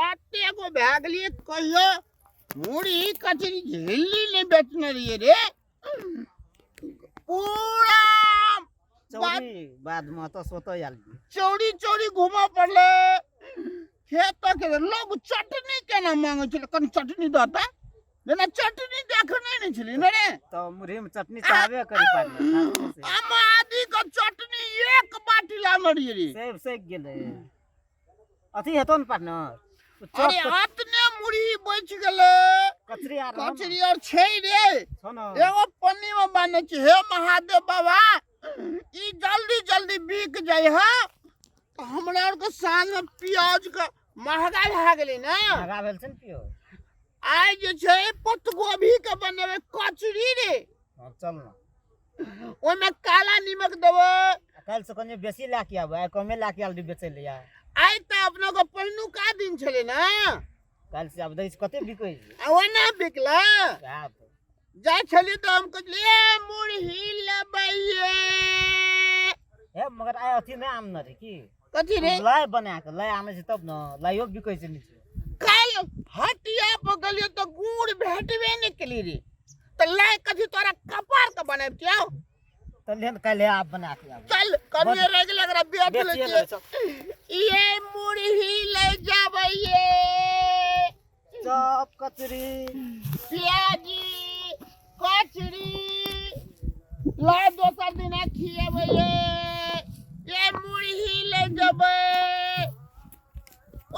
अते गो भए गेलियै कहियो मुरही कचरी झिल्ली नहि बेचने रहियै रे पूरा चौरी बादमे ओतऽ से ओतऽ आयल रहियै। चौरी चौरी घूमऽ पड़लै खेत के लोग चटनी केना मांगै छलै कनि चटनी दऽ तऽ जेना चटनी देखने नहि छली ने रे तऽ मुरहीमे चटनी चाहबे करी पार्टनर आम आदि के चटनी एक बाटी लानने रहियै रे सेब सैक गेलै अथी हेतौ ने पार्टनर ओ चॉप अरे अतने मुरही बचि गेलै कचरी आर रहौ ने? कचरी आर छै रे छौ ने एगो पन्नी में बान्हने छी हे महादेव बाबा ई जल्दी जल्दी बिक जाइ है तऽ हमरा आरके साँझ में प्याज के महगा भए गेलै ने महगा भेल छै ने पियो आइ जे छै पत्तगोभी के बनेबै कचरी रे हँ चल ने ओहिमे काला नीमक देबै आ काल्हि से कनि बेसी लए के आबै आइ कमे लए के आयल रही बेचै लए आइ तऽ अपना के पहिनुका दिन छलै ने काल्हि से आब दै छै कते बिकै छै आ ओना बिकलै वएह तऽ जाइ छलियै तऽ हम कहलियै ए मुरही लेबै ये हे मगर आइ अथी नहि आनने रही की कथी रे लाइ बना कऽ लाइ आनै छै तब ने लाइयो बिकै छै नीचे काल्हि हटिया पर गेलियै तऽ गुड़ भेटबे नहि केली रे तऽ लाइ कथी तोरा कपार के बनैबतियौ तऽ लेन काल्हि आब बना के आब चल कनिए रहि गेलै एकरा बेच लै बेचिए छियै लेबै चल। ये मुरही ले जाबै ये चॉप कचरी प्याजी कचरी ला दोसर दिना खिएबै ये ये मुरही ले जेबै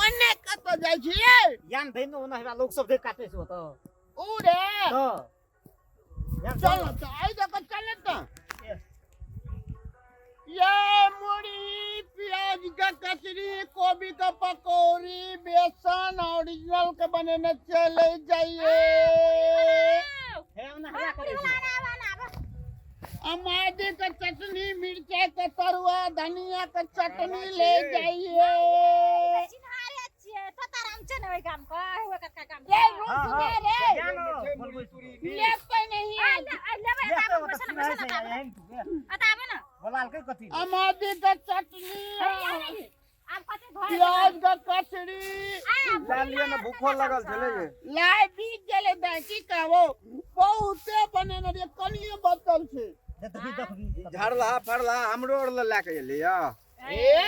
ओने कतऽ जाइ छियै यान धैन ओना हमरा लोक सब देख काटे छै ओतऽ उ रे तऽ यान चल तऽ आइ दऽ कऽ चल तऽ ये मुरही प्याज का कचरी कोबी का पकौड़ी बेसन ओरिजिनल के बनेने चले जाइए हे ओना हल्ला करै छै अमादी का चटनी मिर्चाई का तरुआ धनिया का चटनी ले जाइए चिन्हारे छियै तोताराम छै ने ओहि गाम के ओहि कतका गाम ये के रुक हाँ, हाँ। जा रे यान बोलबै लेते नहीं आ ले आ लेबै ले एतऽ तऽ आबू ओतऽ बैसऽ ने चिन्है बैसऽ छै ने एहन तू एतऽ आबू ने बोलालकै कथी अमादी का चटनी आब कथी घर प्याज का कचरी लए लिअ ने भूखो लगल छलै ये लाइ बीत गेलै दाइ की कहबो बहुते बनेने रहियै कनिये बचल छै देखबी देखबी झड़लहा फड़लहा हमरो आर लए लए के एलियै ए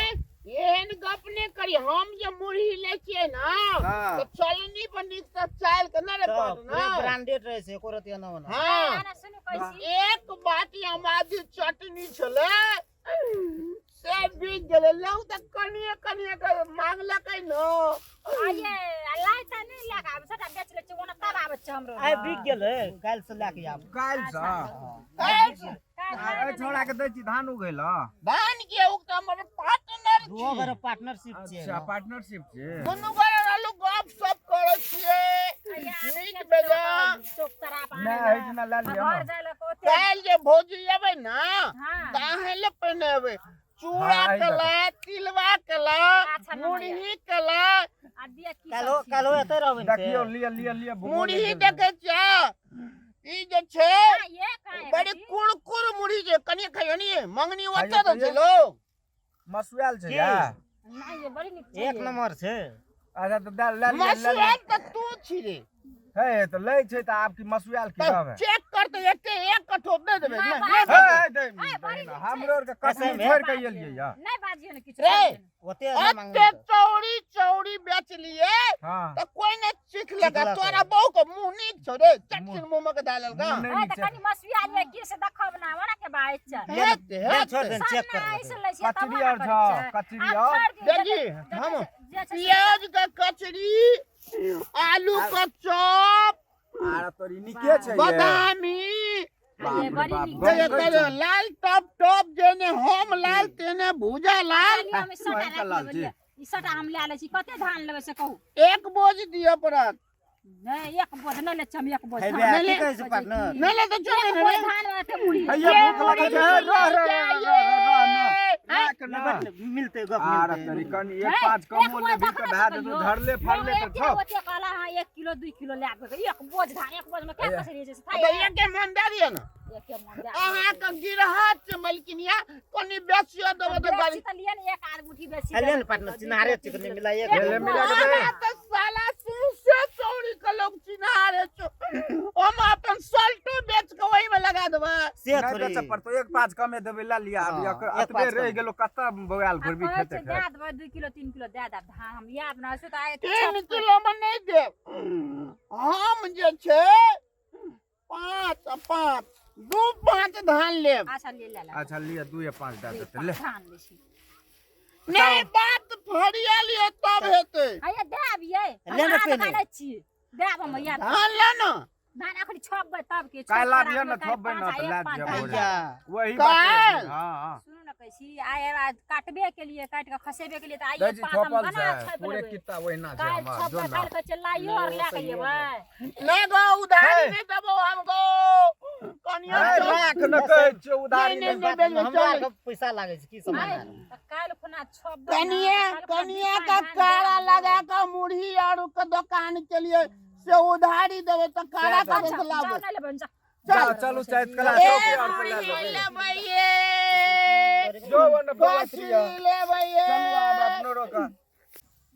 एहन गप नहि करी हम जे मुरही लै छियै ने हाँ। तऽ चलनी पर नीक से चालि के नहि रे तऽ पड़त पूरे ने ब्रांडेड रहै छै एको रति एना ओना हाँ ना सुनू कहै छी एक बाटी हम आदि चटनी छलै से बीत गेलै लौ तऽ कनिये कनिये के मांगलकै न आये लाइ तऽ नहि लए कऽ आबै सबटा बेच लै छियै ओना तब आबै छै हमरो आइ बिक गेलै काल्हि से लए के आब काल्हि सँ काल्हि से एहि छौड़ा के दै छी धान उगै लए धान के उगता हमर पार्टनर दुओ छी गोरे पार्टनरशिप छियै अच्छा ने। पार्टनरशिप छै दुनू गोरे रहलू गप सप करै छियै नीक बेजा चौक तराप नहि एहिठिना लए लिअ घर ने जाय लए ओते काल्हि जे भौजी एबै ने हां तऽ अहें लए पहिने एबै चूड़ा हाँ, एहि केला तिलवा केला अच्छा, ना मुरही केला आ दिया की काल्हो सब छी? काल्हो एतै रहबै ने देखियौ से? लिअ लिअ लिअ भूखो मुरही लागि गेल। देखै छियै ई जे छै कहाँ ये कहाँ ये बड़ी बेटी? कुरकुर मुरही छै कनि खइयो नि मंगनी ओतऽ खाइयो दै छै तऽ लोग मसुआयल छै की? या नहि ये बड़ी नीक छै एक ये। नंबर छै अच्छा तऽ दए लए लिअ लए लिअ मसुआल तऽ तू छी रे हे तऽ लै छै तऽ आब की मसुआयल की तऽ रहबै चेक कर तऽ एते एक कठोर नहि देबै नहि, नहि बाप नहि हे देबै। हे दे हे, बड़ी नीक छै। हमरो आर के कटनी ऐसे में- छोड़ि के एलियै या नहि बाजियो ने किछु रे। ओते नहि मांगबै एते चौड़ी चौड़ी बेचलिए हाँ तऽ कोई नहि चीख लगा चिखलकै। तोरा बहू के मुंह नीक छौ रे चट मुँह- मुंह में के डाल लेलका मुँह नहि ए नीक तऽ छै कनि मसुआ लिअ की से देखब ना ओना के बात छै हेत हेत छोड़ दे चेक सब कर ना लेबै। ऐसे लै छियै तब कचरी ना और करै छौ छै। कचरी आब और छोड़ दियौ, देखी जे- हम जे छै से- प्याज के कचरी आलू के चॉप आर तोरी नीके छै ये बादामी बाप रे बड़ी बाप नीक जे गम जे करै छै। लाल टप टप जेने हम लाल तेने भूजा लाल खाली हम ई सटा वही राखि लाल लेबै जी। लिअ। ई सटा हम लए लै छी कते धान लेबै से कहू एक बोझ दिअ पड़त नहि एक बोझ नहि लै छी हम एक बोझ हेबे, धान। की कहै छै पार्टनर? नहि ले तऽ छोड़ एक दे बोझ रे धान मे एते मुड़ी हैया भूख लगल छै हे, रह रह रह रह रह रह ना राख ना नहि, मिलतै गप आर मिलतै तोरी कनि एक हे, पाँच एक कमो बोझ लेबही तखन तऽ भए ने जेतौ कहियो। झड़ले फड़ले लोग तऽ एक छौ ओते कहला हाँ एक किलो दू किलो लए के एक बोझ धान एक बोझ में क्या पसरी छै तऽ एके मन दए दिअ ने एके मन दए अहाँके गिरहत छै मलकिनिया कनि बेसियो देबै तऽ बेसी गाड़ी तऽ लिअ ने एक आध मुट्ठी बेसी ले ने पार्टनर चिन्हारे चिकनी मिलाइए ले, ले, मिला के दे। अहाँ तऽ दे नहि थोड़ी। बेचऽ पड़तौ, एक पाँच कमे देबै, लए लिअ। आब हाँ, एकर एक एतबे पाँच रहि कम। गेलो, कतऽ बौआयल आ घुरबी कहै खेते छै खेत। दए देबै 2 किलो 3 किलो दए देब धान, हम याद न छै तऽ आइ 3 किलो में नहीं देब हम, जे छै 5 आ 5, 2 5 धान लेब। अच्छा ले ले ले। अच्छा लिअ, 2 5 दए देतै, ले। धान लै छी। नहीं, बात फरिया लियो तब हेतै। हैया दए आबियै। ले ने हम पहिले। दुकाने छी, देब हम याद। धान ले ना। धान अखनी छपबै तब के काल्हि आबियै ने, छपबै ने तऽ लए पाँच दिअ आ एक भोरे। पाँच। हैया वही बात काल्हि। हाँ हाँ। सुनू ने, कहै छी आइ आइ काटबे के लिए, काटि के खसेबे के लिए तऽ आइ दै छी पाँच हम छपल केना छै छापि पूरे लेबै? कित्ता ओहिना छै काल्हि हमर जो छपबै, ना। काल्हि कहै छै लाइयो आर लए के अयबै। नहीं गो, उधारी हे। नहीं देबो हमको कनिया। ए, चल। राख न, कहै छियौ उधारी नहीं, नहि। नहीं, नहीं, हमरा चल। आरके पैसा लागै छै की समझ आइ तऽ काल्हि खुना छपबै ने, कनिया तऽ काल्हि खुना कनिया बीस का पाँच धान कारा दए लगा देबै। के मुरही और के दुकान के लिए से उधारी देबै तऽ कारा दे कतऽ अच्छा, से जाउ लाबै? नहि लेबै, जाउ। जाउ, चलू चारि कला ए, चौकी और पर लए मुरही लेबै। लेबै ये, जो ओने बौआ कचरी लिअ। लेबै ये। चलू आब अपनो रोक।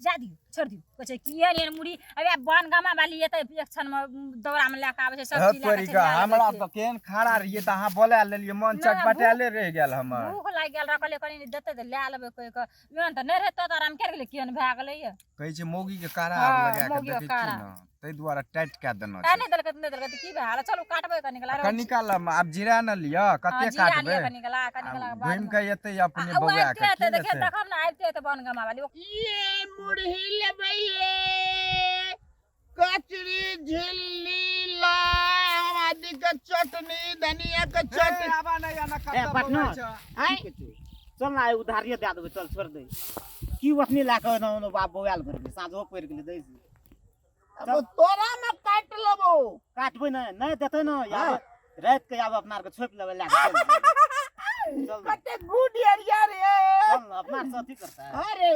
जा दियौ, छोड़ि दियौ। कहै छै की एहन एहन मुरही अबे बन गामा वाली एतै, एक क्षण मे दौरा मे लए कऽ आबै छै, सब चीज लए कऽ चलि आबै हमरा छै। तऽ केहन खड़ा रहियै तऽ अहाँ बोला लेलियै, मन नहि, चटपटाले रहि गेल हमर। भूख लागि गेल रहै, कहलियै कनि देतै तऽ लए लेबै कहि कऽ। एहन तऽ नहि रहतौ तऽ आराम केर गेलै, केहन भए गेलै ये। कहै छै मौगी के कारा हाँ, आर लगा के मौगी के देखै छियै कारा। ने, ताहि दुआरे टाइट कए देना तैं छै। नहि देलकै तऽ नहि देलकै तऽ की भए गेलै, चलू काटबै कनि काल। कनिका लए आब जिरा ने लिअ, कते काटबै? कनि काल, कनि काल बाद घुमि मे। के एतै अपने आ ओ बौआ के आबिते की हेतै, देखियौ लेतै? देखब ने, आबिते हेतै बन गामा वाली। ये मुरही लेबै ये, कचरी झिल्ली लाम आदि के चटनी, धनिया के चटनी। ए, आबा नहि आना, ए, कतऽ पटना। बौआइ छौ? आँय? चल ने, आइ उधारिये दए देबै, चल छोड़ि दे। की ओखनी लए कऽ एना ओना बाप बौआयल घुरबै, साँझो पड़ि गेलै, दै छी। अब तोरा में काटि लेबो। काटबै नहि, नहि देतै ने हाँ। आब राति के, आब अपना आरके छोपि लेबै, लए कऽ चलि जेबै। चल ने, कते गुड एरिया रे। चल ने, अपना आर से अथी करतै। अरे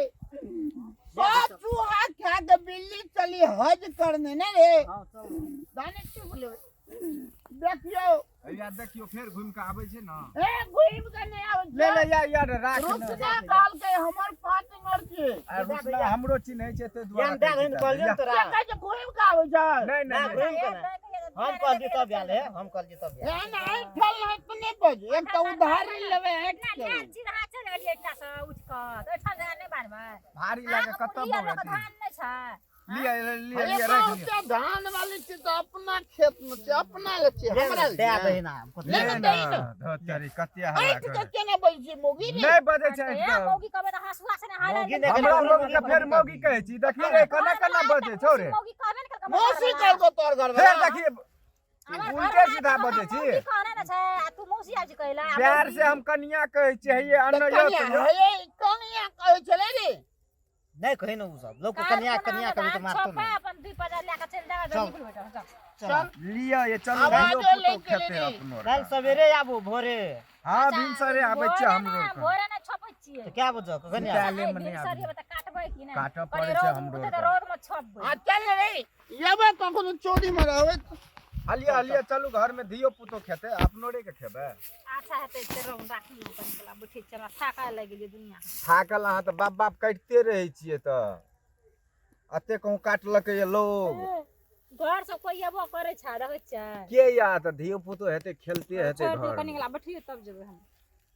सब चूहा खा के बिल्ली चली हज करने ने रे। हाँ चल ने। दाने चुप लेबै, देखियौ। हैया देखियौ, फेर घुमि के आबै छै ने। ए, घुमि के नहि आबै ले छै। ले या यार, राख ने। रुसना कहलकै हमर पार्टनर छै। आ रुसना हमरो चिन्है छै, ताहि दुआरे यान दए दही ने, कहलियौ ने तोरा। के कहै छै घुमि के आबै छै? नहि ना, नहि नहि। घुमि के नहि। हम कहलियै तब आयल हे, हम कहलियै तब आयल। एहन ऐठल नहि तऽ नहि बज, एक तऽ उधारी लेबै ऐठ ना के। ले, सीधा चलि गेलियै एकटा से उठि कऽ, तऽ ओहिठाम जगह नहि बान्हबै। भारी लागे, अहाँके कतऽ मुरही आर लऽ कऽ बौएतै? धान नहि छै? लिअ लिअ अरे लिअ, राखि लिअ। बहुते धान वाली छै तऽ अपना खेत में छै, अपना ले छै, हमरा ले दए छै। दही ना। ले ले ने, ने, दही ने। धो तेरी, कते हल्ला ऐठ के करै। केना बजै छै मोगी रे? नहि बजै छै ए ऐठ के। मौगी कहबै तऽ हँसुआ से ने हाल। मौगी नहि हमरा मौगी के फेर मौगी कहै छी, देखी रे केना केना बजै छौ रे। मौगी कहबे ने केलकै। मौसी कहलको तोहर घर फेर वाला। देखी, उल्टे सीधा बजै छी। मौगी कहने ने छै आ तू मौसी आबि कहला। प्यार से हम कनिया कहै छियै, हे तऽ अन्न यौ कनिया तऽ यौ। हे, कनिया कहै छलै रे। नहि कही ने, उ सब लोक कनिया कनिया कभी तऽ मारतो ने। अपन दुई पजा लए कऽ चलि जाबै, चल। निकलू बेटा, चल। चल। लिअ ये, चलू। आवाजो धियो पुतो लागि गेलै खेतै रे। अपनो आर काल्हि के। सवेरे आबू भोरे। हाँ, भिनसरे आबै छियै हमरो आर के। भोरे ने छपै छियै। तऽ कए बजे कखन आबू? सुताले मे नहि भिनसरे आबै। तऽ काटबै कि नहि? काटऽ कनि पड़ै छै रौद हमरो उगतै आर तऽ के। रौद मे छपबै। आ चल रे, एबै कखनो चोरी में रहबै। हलिया हलिया, चलू घर में, धियो पुतो खेतै, अपनो रे के खेबै। अच्छा हेतै से रौद राखियौ, कनि कला बैठै छियै, हमरा थाकऽ लागि गेलियै दुनिया। थाकल अहाँ तऽ बाप बाप काटिते रहै छियै, तऽ एते कहूँ काटलकै ये लोग? घर सब कोइ एबो करै छै, रहै छै के या तऽ धियो पुतो हेतै, खेलते हेतै छोड़ि दियौ, घर कनि कला बैठियौ तब जेबै हम।